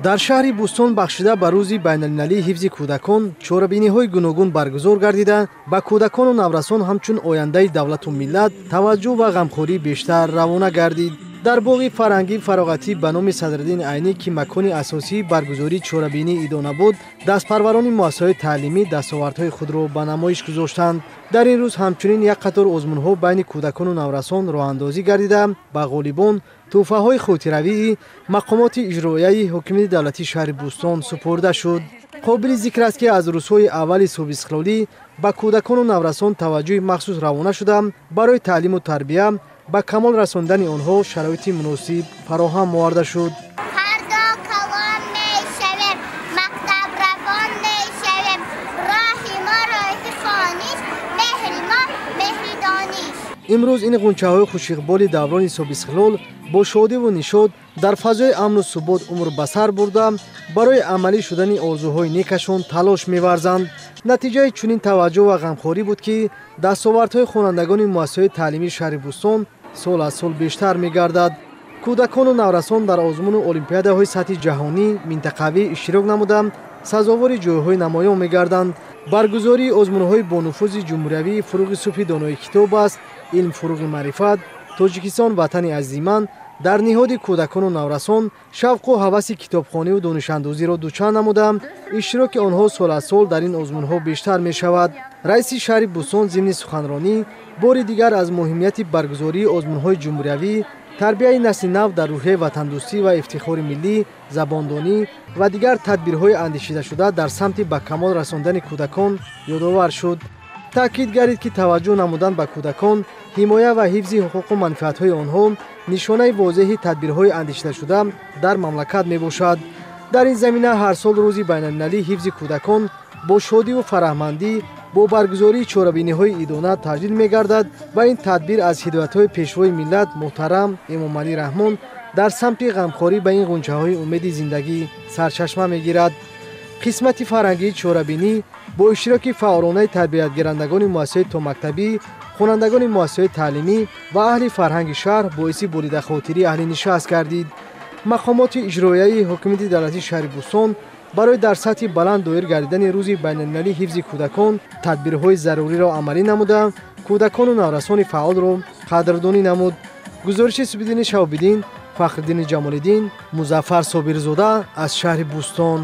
Дар шаҳри Бӯстон бахшида ба рӯзи байналмилалии ҳифзи кӯдакон чорабиниҳои гуногун баргузор гардида, ба кӯдакону наврасон ҳамчун ояндаи давлату миллат таваҷҷӯҳ ва ғамхории бештар равона гардид. Дар боғи фарҳангии фароғатӣ ба номи Садриддин Айнӣ, ки макони асосии баргузории чорабинии идона буд, дастпарварони муассисаҳои таълимӣ дастовардҳои худро ба намоиш гузоштанд. Дар ин рӯз ҳамчунин як қатор озмунҳо байни кӯдакону наврасон роҳандозӣ гардида, ба ғолибон тӯҳфаҳои хотиравии мақомоти иҷроияи ҳокимияти давлатии шаҳри Бӯстон супурда шуд. Қобили зикр аст, ки аз рӯзҳои аввали соҳибистиқлолӣ ба кӯдакону наврасон таваҷҷӯҳи махсус равона шуда, барои таълиму тарбия ба камол расондани онҳо шароити муносиб фароҳам оварда шуд. Фардо калон мешавем, мактаб равон мешавем, роҳи мо роҳи хониш, меҳри мо меҳри дониш. Имрӯз ин ғунчаҳои хушиқболи даврони соҳибистиқлол бо шодиву нишод дар фазои амну субот умр ба сар бурда, барои амалӣ шудани орзуҳои некашон талош меварзанд. Натиҷаи чунин таваҷҷӯҳ ва ғамхорӣ буд, ки дастовардҳои хонандагони муассисаҳои таълимии шаҳри Бӯстон сол аз сол бештар мегардад. Кӯдакону наврасон дар озмуну олимпиадаҳои сатҳи ҷаҳонӣ, минтақавӣ иштирок намуда, сазовори ҷойҳои намоён мегарданд. Баргузории озмунҳои бонуфузи ҷумҳуриявии «Фуруғи субҳи донои китоб аст», «Илм фуруғи маърифат», «Тоҷикистон ватани азизи ман» дар ниҳоди кӯдакону наврасон шавқу ҳаваси китобхониву донишандозиро дучанд намуда, иштироки онҳо сол аз сол дар ин озмунҳо бештар мешавад. Раиси шаҳри Бӯстон зимни суханронӣ бори дигар аз муҳимияти баргузории озмунҳои ҷумҳуриявӣ, тарбияи насли нав дар рӯҳияи ватандӯстӣ ва ифтихори миллӣ, забондонӣ ва дигар тадбирҳои андешидашуда дар самти ба камол расондани кӯдакон ёдовар шуд. Таъкид гардид, ки таваҷҷӯҳ намудан ба кӯдакон, ҳимоя ва ҳифзи ҳуқуқу манфиатҳои онҳо нишонаи возеҳи тадбирҳои андешидашуда дар мамлакат мебошад. Дар ин замина ҳар сол рӯзи байналмилалии ҳифзи кӯдакон бо шодиву фараҳмандӣ бо баргузории чорабиниҳои идона таҷлил мегардад ва ин тадбир аз ҳидоятҳои пешвои миллат муҳтарам Эмомалӣ Раҳмон дар самти ғамхорӣ ба ин ғунчаҳои умеди зиндагӣ сарчашма мегирад. Қисмати фарҳангии чорабинӣ бо иштироки фаъолонаи тарбиятгирандагони муассисаҳои томактабӣ, хонандагони муассисаҳои таълимӣ ва аҳли фарҳанги шаҳр боиси буридахотирии аҳли нишаст гардид. Мақомоти иҷроияи ҳокимияти давлатии шаҳри Бӯстон барои дар сатҳи баланд доир гардидани рӯзи байналмилалии ҳифзи кӯдакон тадбирҳои заруриро амалӣ намуда, кӯдакону наврасони фаъолро қадрдонӣ намуд. Гузориши Субиддини Шаҳобиддин, Фахриддини Ҷамолиддин, Музаффар Собирзода аз шаҳри Бӯстон.